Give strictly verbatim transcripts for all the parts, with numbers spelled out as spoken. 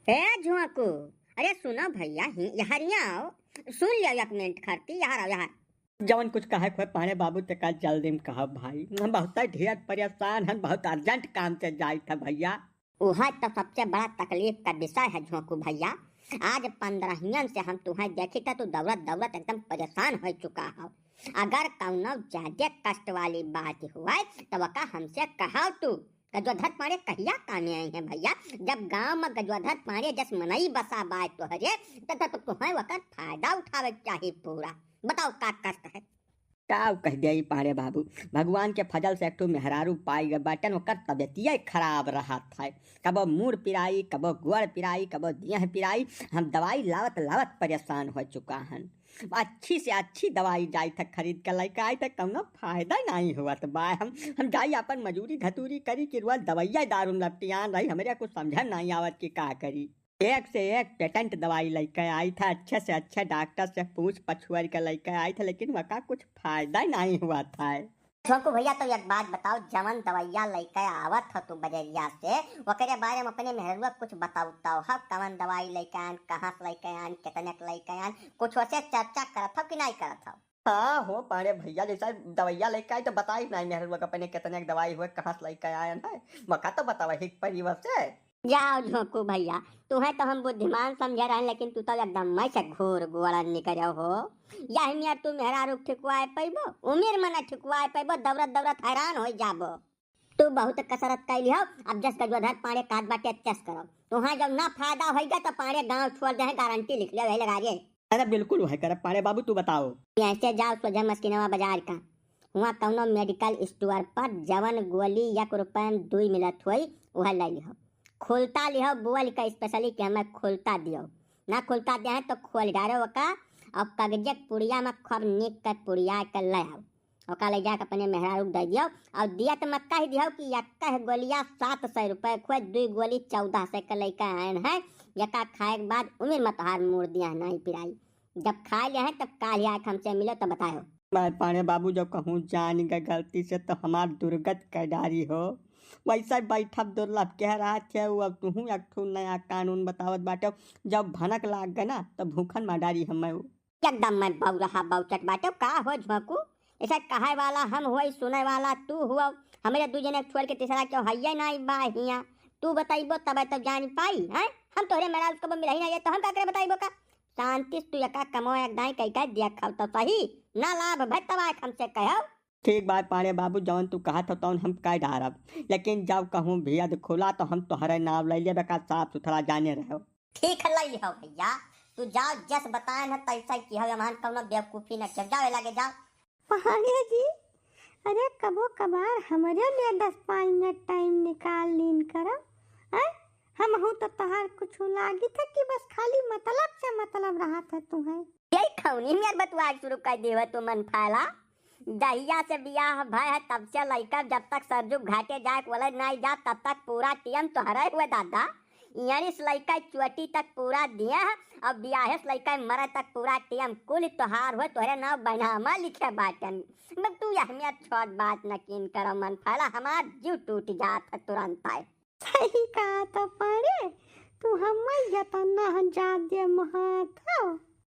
ए झोंकू, अरे सुनो भइया, ही-, यहाँ हियाँ आओ, सुन लियो एक मिनट खरती, यहाँ आओ, यहाँ। जवन कुछ कहे खोए पाड़े बाबू ते का जल्दी में कहब भाई, हम बहुत ढेर परेशान हन, बहुत urgent काम से जाइत है भइया। उहै तो सबसे बड़ा तकलीफ का विषय है झोंकू भइया। आज पंद्रहियन से हम तुहैं देखी त तू दौड़त दौड़त एकदम परेशान होइ चुका हौ। अगर कउनो ज्यादे कष्ट वाली बात हुवै त वका हमसे कहौ तू। गजोधर पाड़े कहिया कामे अइहैं भइया? जब गाँव में गजोधर पाड़े जस मनई बसा बाय तोहरे, त, त, त तुहैं वकर फायदा उठावै क चाही पूरा। बताओ का कष्ट है? का कहि देई पाड़े बाबू, भगवान के फजल से एक ठो मेहरारू पाइ गए बाटेन, ओकर तबियतिये खराब रहत है। कबो मूड़ पिराई, कबो गोड़ पिराई, कबो देह पिराई। हम दवाई लावत लावत परेशान होइ चुका हन। अच्छी से अच्छी दवाई जाइत है खरीद के लइके आइत है, कउनो फायदा नाहीं होत बा। हम, हम जाई आपन मजूरी धतूरी करी कि रोज दवाइया दारू में लपटियान रही, हमरे कुछ समझ नाहीं आवत कि का करी। एक से एक patent दवाई लइके आइत है, अच्छे से अच्छे डॉक्टर से पूछ पछुअर के लइके आइत है, लेकिन वका कुछ फायदा नाहीं होत है। झोंकू भइया, तो एक बात बताओ, जवन दवाइया लइके आवत हौ तू बजरिया से, ओकरे बारे में अपने मेहरुआ कुछ बतावत हौ, कवन दवाई लइके आएन, कहाँ से लइके आएन, केतने के लइके आएन, कुछ ओसे चर्चा करत हौ कि नाहीं करत हौ? हाँ हो पाड़े भइया, जइसे दवाइया लइके आई त बताई नाहीं मेहरुआ के अपने केतने के दवाई हुए, कहाँ से लइके आएन है, वका तो बतावै ही परी वसे। जाओ झोंकू भइया, तुहैं तो हम बुद्धिमान समझे रहेन, लेकिन तू तो एकदम मैं से घूर गोड़न निकरे हो। यही में तू मेहरारू ठिकवाए पइबो, उमिर में न ठिकवाए पइबो, दौड़त दौड़त हैरान होइ जाबो। तू बहुत कसरत कइ लिहो, अब जस गजोधर पाड़े कहत बाटे तस करो। तुहैं जब ना फायदा होइगा त पाड़े गाँव छोड़ देहैं, गारंटी लिख लियो यही लगा रे। अरे बिल्कुल वह करब पाड़े बाबू, तू बताओ। ऐसे जाओ सोझे मस्किनवा बाजार का, हुआँ कउनो medical store पर जवन गोली एक रुपया में दुइ मिलत होई, उहै लइ लिहो। खोलता लिहो, बोल के specially कि हमें खोलता दियो। ना खोलता देहैं तो खोल डारो ओका, अउर कगजे के पुड़िया में खूब नीक के पुड़िया के लइ आओ। ओका लइ जाके अपने मेहरारू के दइ दियो, अउर दियत में कहि दियो कि यक्कह गोलिया सात सौ रुपये के होए, दुइ गोली चौदह सौ के लइके आएन है, यका खाए के बाद उमिर में तोहार मूड़ देह नाहीं पिराई। जब खाइ लिहें तब काल्हि आके हमसे मिलो तब बतायो। भाई पाड़े बाबू, जब कहूँ जान गए गलती से तो हमार दुर्गत कै डारी हो। वैसे बैठब दुर्लभ कह रहा थे, वो अब तुहूँ एक ठो नया कानून बतावत बाटे, जब भनक लाग गए ना तब भूखन मार डारी हमें वो। एकदम मैं बौरहा बौचट बाटे, का हो झोंकू? ऐसा कहे वाला हम हुआ, सुने वाला तू हुआ। हमरे दू जने छोड़ के तीसरा क्यों हइये नाहीं बा हियाँ। तू बताइबो तबे तो जान पाई, हैं? हम तोहरे मेहरारू से कबो मिलही नाहीं, तो हम का करे बताइबो का? शांति से तू एका कमो एक दाईं कई के देखव तो सही, ना लाभ भय तब आए हमसे कहव। ठीक बात पाड़े बाबू, जौन तू कहत हो तौन हम कह डारब, लेकिन जब कहूँ भेद खुला तो हम तोहरे नाव ले लेबे का, साफ सुथरा जाने रहो। ठीक है, ले लिहो भैया, तू जाओ, जस बताए न तैसा ही किहो, हमार कौनो बेवकूफी न कर, जाओ ए लागे जाओ। पहाड़िया जी, अरे कबो कबार हमरे लिए दस पाँच मिनट टाइम निकाल लीन करब, हैं? हमहू तो तोहार कुछ लागित है कि बस खाली मतलब से मतलब रहत है तुहैं। यही खौनी मेर बतुआ शुरू कर देवे तू मन फैला। जहिया से बियाह भय है तब से लइका जब तक सरजू घाटे जाए के बोले नाहीं जा तब तक पूरा टीम तोहरे हुए दादा। इयानी से लइका चोटी तक पूरा दिया है, अब बियाहे से लइका मरे तक पूरा टीम कुल तोहार हुए, तोहरे नाव बैनामा लिखे बाटन। बस तू यह में छोट बात न कीन करो मन फैला, हमार जीव टूट जात है तुरंत आए। सही कहा तो पाड़े, तू हमें जतना जादे महात हो।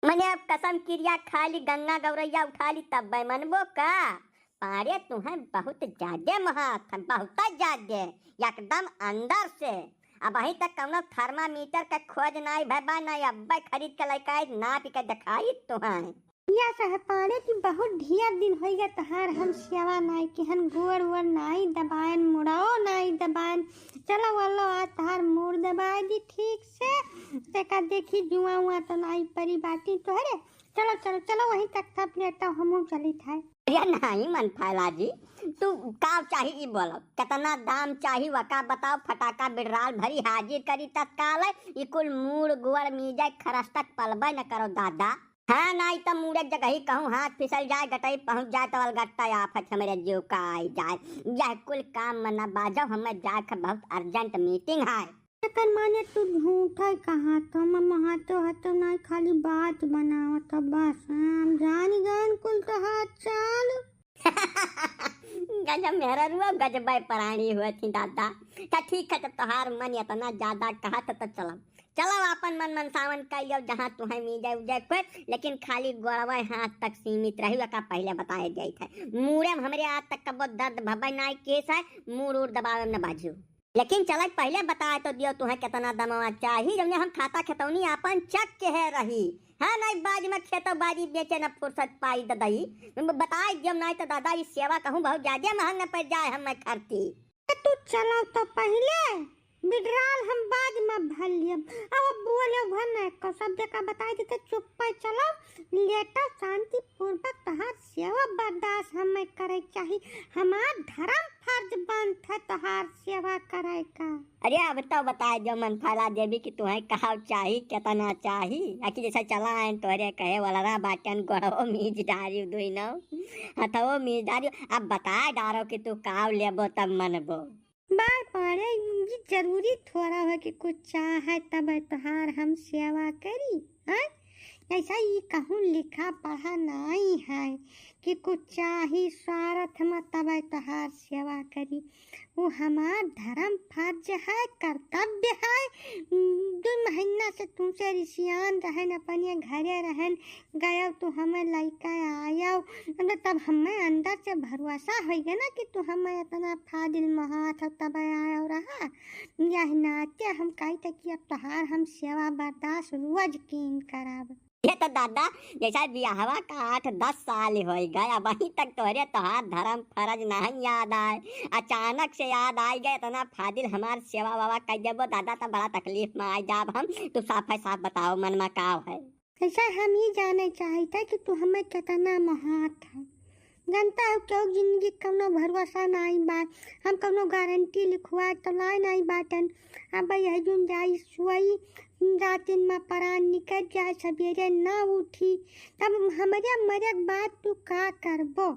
मने अब कसम किरिया खा ली, गंगा गौरैया उठा ली, तब मनबो का? पाड़े तुहैं बहुत जादे महात है, बहुत जादे, एकदम अंदर से। अबहीं तक कौनो थर्मामीटर के खोज नाहीं भय बा, नाहीं अब्बे खरीद के लइके आई, नाप के देखाई तुहैं। या सह पाड़े कि बहुत ढेर दिन होइ गए तोहार हम सेवा नाहीं किहन, गोड़ वोड़ नाहीं दबाएन, मुड़ाओ नाहीं दबाएन। चलो वल्लो आज तोहार मूड़ दबाए दी ठीक से, तेका देखी जुआ उआ तो नाहीं परी बाटी तोहरे। चलो चलो चलो वहीं तक था प्लेटा हमहू चली था। अरे नाहीं मन फैला जी, तू का चाही ई बोलो, कितना दाम चाही वका बताओ, फटाका बिडराल भरी हाजिर करी तत्काल है, ई कुल मूड़ गोड़ मीजे खरस तक पलबे न करो दादा। हाँ, नाहीं त मूड़े जगही कहूँ हाथ फिसल जाए, गटई पहुँच जाए, तो अलगट्टा आफत हमरे जीव का आई जाए। यह कुल काम में न बाजो, हमें जाए के बहुत urgent meeting है। एकर माने तू झूठा ही कहा तो, हम महातो हतो नाहीं, खाली बात बनावत हो, बस हम जान गए कुल तोहार चाल। गजब मेहररुआ, गजब प्राणी हुए थी दादा। त ठीक है, त तोहार मन इतना ज्यादा कहा त, त चलो। चलो आपन मन मनसावन कइ लियो, जहाँ तुहैं मीजे उजे कोई, लेकिन खाली गोड़वे हाथ तक सीमित रही, ओका पहिले बताए देइत है। मूड़े में हमरे आज तक कबो दर्द भबे नाई केस है, मूड़ उड़ दबावे में न बाजू। लेकिन चलत पहिले बताए तो दियो तुहैं केतना दमवा चाही, जौने हम खाता खेतौनी आपन चक के है रही। हाँ, नाई बाज में खेतो बाजी बेचे न फुर्सत पाई ददई। बताए दियो नाई तो दादा ई सेवा कहूँ बहुत ज्यादा महंग न पड़ जाए हमें खर्ची। तू चलो तो पहिले, withdrawal हम बाद में भर लियब। अब बोले भर न को सब जगह बताए देते, चुप्पे चलो, लेटा शांति पूर्वक तोहार सेवा बर्दाश्त हमें करे चाही। हमार धर्म फर्ज बनत है तोहार सेवा करे का। अरे अब तो बताए दियो मन फैला देवी कि तुहैं कहाँ चाही, केतना चाही। आखिर जैसा चला आयन तोहरे कहे वाला रहा बाटन, गोड़ो मीज डारी दुई नौ, हथवो मीज डारी। अब बताए डारो कि तू काव लेबो तब मनबो। बार पाड़े, ये जरूरी थोड़ा है कि कुछ चाहे तब तोहार हम सेवा करी, हैं? ऐसा ये कहूँ लिखा पढ़ा नाई है कि कुछ चाही स्वार्थ में तब तोहार सेवा करी। वो हमार धर्म फर्ज है, कर्तव्य है। दो महीना से तुमसे रिसियान रहन, अपने घरे रहन, गयो तो हमें लइका आयो, मतलब, तब हमें अंदर से भरोसा होइगा ना कि तू हमें इतना फादिल मोहात हो, तब आयो रहा। यह नाते हम कही थे कि अब तोहार हम सेवा बर्दाश्त रोज कीन करब। ये तो दादा, जैसा बियाहवा का आठ दस साल होइगा, अबहीं तक तोहरे तोहार धर्म फर्ज नहीं याद आए। अचानक से याद आइगा, इतना फादिल हमार सेवा वावा कइ देबो दादा, तो बड़ा तकलीफ में आ जाब हम। तू साफे साफ बताओ, मन में काव है? ऐसा हम ही जाने चाहित है कि तू हमें केतना मोहात है। जानता हो, केहू जिंदगी कौनो भरोसा नाई बा। हम कौनो गारंटी लिखवाए तो लाए नाई बाटन। अब यह जुन जाई सोई, रातिन में परान निकल जाए, सबेरे ना उठी, तब हमरे मरे के बाद तू का करबो?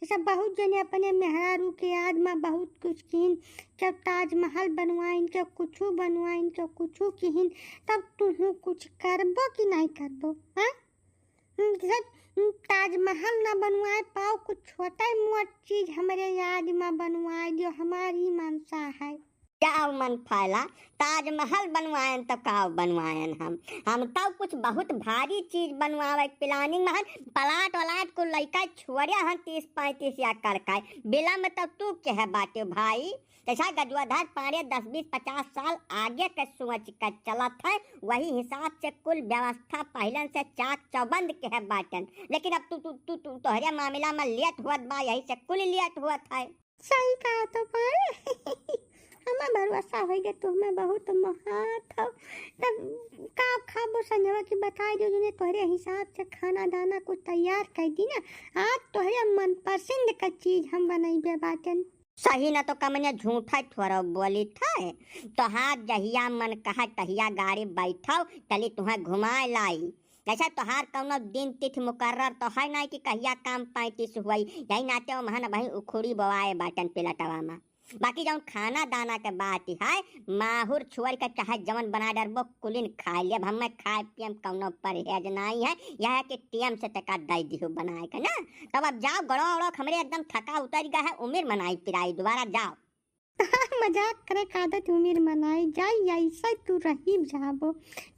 जैसे बहुत जने अपने मेहरारू के याद में बहुत कुछ किहिन, जब ताजमहल बनवाइन, जब कुछू बनवाइन, जब कुछू किहिन, तब तुहू कुछ करबो कि नाई करबो, हाँ? हम्म, जैसे, हम्म, ताजमहल ना बनवाए पाओ, कुछ छोटा मोट चीज हमरे याद में बनवाए दियो, हमारी मनसा है। काव मन फैला, ताजमहल बनवायन तो काव बनवायन हम। हम तो कुछ बहुत भारी चीज बनवावे के planning में हन। प्लाट व्लाट को लइका छोड़े हन तीस पैंतीस एकड़ का। बिलम्ब तो तू के है बाटे भाई। जैसा गजवाधर पाड़े दस बीस पचास साल आगे के सोच के चलत है, वही हिसाब से कुल व्यवस्था पहलन से चाक चौबंद के है बाटन। लेकिन अब तू, तू, तू, तू, तोहरे मामला में लेट होत बा, यही से कुल लेट होत है। सही कहा तो पाए। हमें भरोसा होइगा, तू हमें बहुत मोहात हो। तब का खाबो संजवा की बताई दो, जने तोहरे हिसाब से खाना दाना कुछ तैयार कर दी ना। आज तोहरे मनपसंद का चीज हम बनइबे बाटन। सही न तो कमने झूठा थोड़ा बोली थे। तोहार जहिया मन कहा तहिया गाड़ी बैठाओ, चली तुहें घुमाए लाई। जैसे तोहार कौनो दिन तिथि मुकर्रर तो है नाई कि कहिया काम पैंतीस हुई, यही नाते ओमहन अबहीं उखुड़ी बोआए बाटन पिलटवा में। बाकी जौन खाना दाना के बात है, माहुर छुअर के चाहे जवन बना डरबो, कुलिन खाए लेब। हमें खाए पिए में कौनो परहेज नाई है, यह है कि टेम से तका दई दिहो बनाए के ना। तब अब जाओ, गड़ो अड़ो हमरे एकदम थका उतर गया है, उमिर मनाई पिराई, दोबारा जाओ। मजाक करे का आदत उमिर मनाई जाई, ऐसे तू रही जाबो।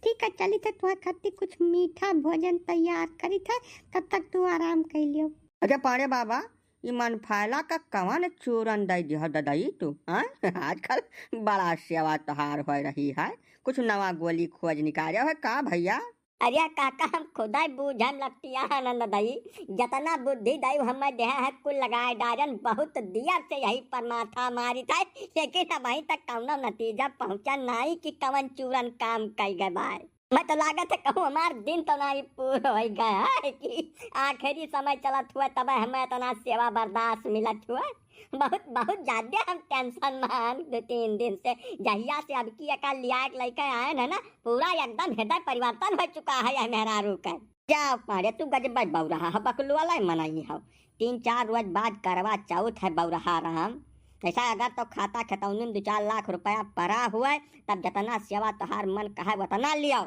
ठीक है, चली थे, तुहरे खातिर कुछ मीठा भोजन तैयार करी थे, तब तक तू आराम कर लियो। अच्छा पाड़े बाबा, ई मन फैला का कवन चूरन दई दिह ददई तू, हाँ? आजकल बड़ा सेवा तोहार हो रही है, कुछ नवा गोली खोज निकाले है का भैया? अरे काका, हम खुदै बूझन लपटिया आनंद दई, जतना बुद्धि दई हमें देह है कुल लगाए डारन, बहुत दियर से यही पर माथा मारी था, लेकिन अबहीं तक कौनो नतीजा पहुँचा नाई कि कवन चूरन काम कई गए बाय। मैं तो लागत है कहूँ हमार दिन तो नाई पूर हो गया है कि आखिरी समय चलत हुआ तब हमें इतना सेवा बर्दाश्त मिलत हुआ। बहुत, बहुत ज्यादा हम tension में हन दो तीन दिन से। जहिया से अब की एका लिया के लइके आए हैं ना, पूरा एकदम हृदय परिवर्तन हो चुका है यह मेहरारू का। जा पाड़े, तू गजब बौरहा है, बकलुआ लाई मनई हो। तीन चार रोज बाद करवा चौथ है बौरहा राम। ऐसा अगर तो खाता खतौनी में दो चार लाख रुपया पड़ा हुआ, तब जितना सेवा तोहार मन कहे उतना लियो,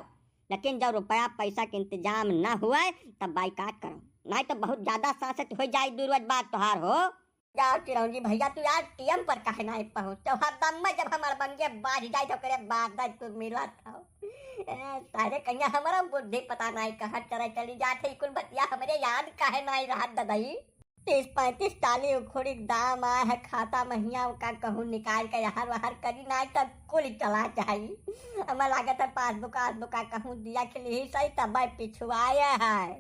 लेकिन जब रुपया पैसा के इंतजाम ना हुआ, तब बाइकाट करो, नहीं तो बहुत ज्यादा सांसत हो जाए दो रोज बाद तोहार हो। यार चिरौंजी भैया, तू यार टेम पर काहे नाई पहुँचते हो? हरदम में जब हमार बंगे बाज जाए तो करे बाद तू मिलत हो। तारे कहिया हमरा बुद्धि पता नाई कहाँ चले चली जात है, कुल बतिया हमरे याद काहे नाई रहत ददई। तीस पैंतीस टाली उखुड़ी के दाम आए है खाता महिया, ओका कहूँ निकाल के यहर वहर करी नाई तब कुल चला जाई। हमें लागत है पासबुक आसबुक का कहूँ दिया खिली सही तब पिछुआए है।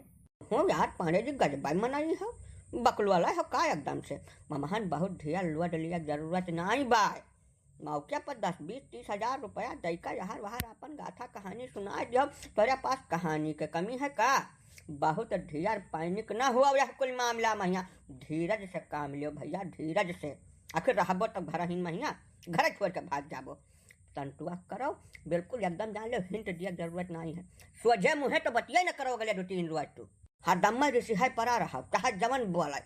हो यार पांडे जी, गजबाई मनई हो, बकलुआला हो का एकदम से। ममहन बहुत ढेर load लिया, जरूरत नाई बा। मौके पर दस, बीस, तीस हजार रुपया दइका यहर वहर आपन गाथा कहानी सुनाए दियो। तोरे पास कहानी के कमी है का? बहुत ढेर panic न हुआ यह कुल मामला महिया। धीरज से काम लियो भैया, धीरज से। आखिर रहबो तो घर ही महिया, घर छोड़ के भाग जाबो। संतुआ करो, बिल्कुल एकदम जान लो, hint दिया जरूरत नाई है। सोझे मुँहे तो बतिया न करो अगले दो तीन रोज तू। हरदम रिसिहाय परा रहा, चाहे जवन बोले,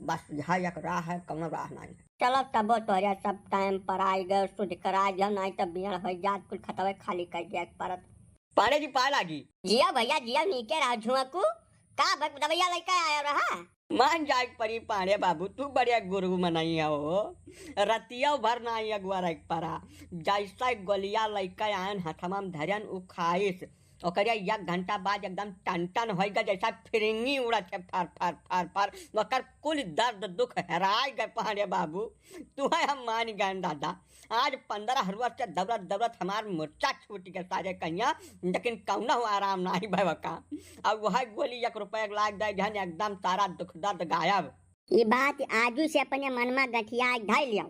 बस यह एक राह है, कौनो राह नाई है। चलो तबो तोरे सब time पर आई गए, सुध कराए दियो, नाई तो बियड़ होई जात, कुल खतवे खाली कर दिया एक परत। पांडे जी पाला जी। जिया भैया जिया, नीके रहा झुआकू। का ब-, दवैया लइके आयो रहा? मान जाए के परी पांडे बाबू, तू बड़े गुरु मनई हो। रतिया भर नाई अगुआ रह परा, जैसा गोलिया लइके आयन हथवा में धरन उ खाइस, ओकरे एक घंटा बाद एकदम टन टन होई गए, जैसा फिरिंगी उड़त है फर फर फर फर। ओकर कुल दर्द दुख हेराय गए पांडे बाबू, तुहे हम मान गए दादा। आज पन्द्रह रोज से दौड़त दौड़त हमार मोर्चा छूट गए सारे कहिया, लेकिन कौनो आराम नाई भय का। अब वह गोली एक रुपया के लाग दे जहन एकदम सारा दुख दर्द गायब। ई बात आजू से अपने मन में गठिया धर लियो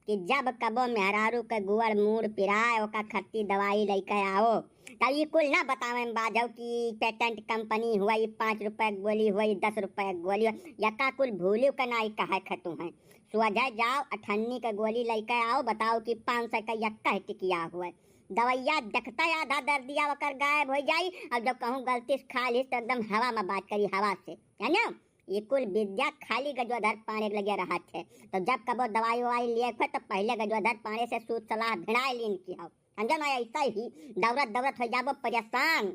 कि जब कबो मेहरारू के गुअर मूड़ पिराए, ओका खत्ती दवाई लइके आओ। तब ई कुल ना बतावे में बाजो कि patent company हुआ, ई पाँच रुपए के गोली हुआ, ई दस रुपए के गोली हुआ, यका कुल भूलियो के नाई कहे खतू हैं। सोझे जाओ, अठन्नी के गोली लइके आओ, बताओ कि पाँच सौ का यक्का है टिकिया हुआ। दवैया देखता आधा दर्दिया ओकर गायब हो जाई, और जब कहूँ गलती से खा लीस तो एकदम हवा में बात करी, हवा से, है ना? ये कुल विद्या खाली गजोधर पांड़े के लगे रहत है। तो जब कबो दवाई ववाई लिए थे तो पहले गजोधर पांड़े से सूत सलाह भिड़ाए लीन की हो, समझो ना? ऐसा ही दौड़त दौड़त हो जाबो परेशान।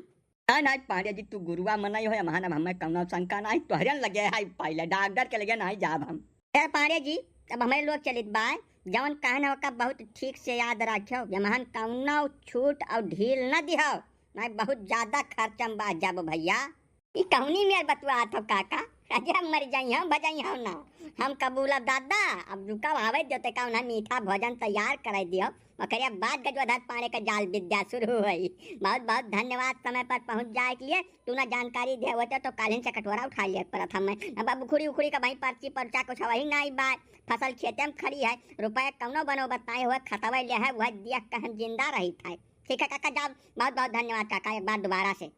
ना ना पांड़े जी, तू गुरुआ मनई हो, हमहन अब हमें कौनो शंका नाई, तोहरे लगे है पहले, डॉक्टर के लगे नाई जाब हम। ए पांड़े जी, अब हमें लोग चलित बाय, जवन कहन ओका बहुत ठीक से याद रखो, हमहन कौनो छूट और ढील न दिहो, नाई बहुत ज्यादा खर्चा में बाज जाबो भैया। ई कौनी मेर बतुआत हो काका? अरे हम मर जाई हम, भजाई हम ना। हम कबूलब दादा, अब रुका आवे देते का उन्हें मीठा भोजन तैयार कराई दियो। ओकरे बाद गजोधर पांड़े का जाल विद्या शुरू हुई। बहुत बहुत धन्यवाद समय पर पहुंच जाए के लिए। तू ना जानकारी दे होते तो कालिन से कटोरा उठा लिए परत हमें। अब, अब उखुड़ी उखुड़ी का भाई पर्ची पर्चा कुछ वही नाई बाय। फसल खेते में खड़ी है, रुपया कौनो बनो बताए हुए खतवे ले है, वह दिया कहन जिंदा रही था। ठीक है काका, जाओ। बहुत बहुत धन्यवाद काका, एक बार दोबारा से।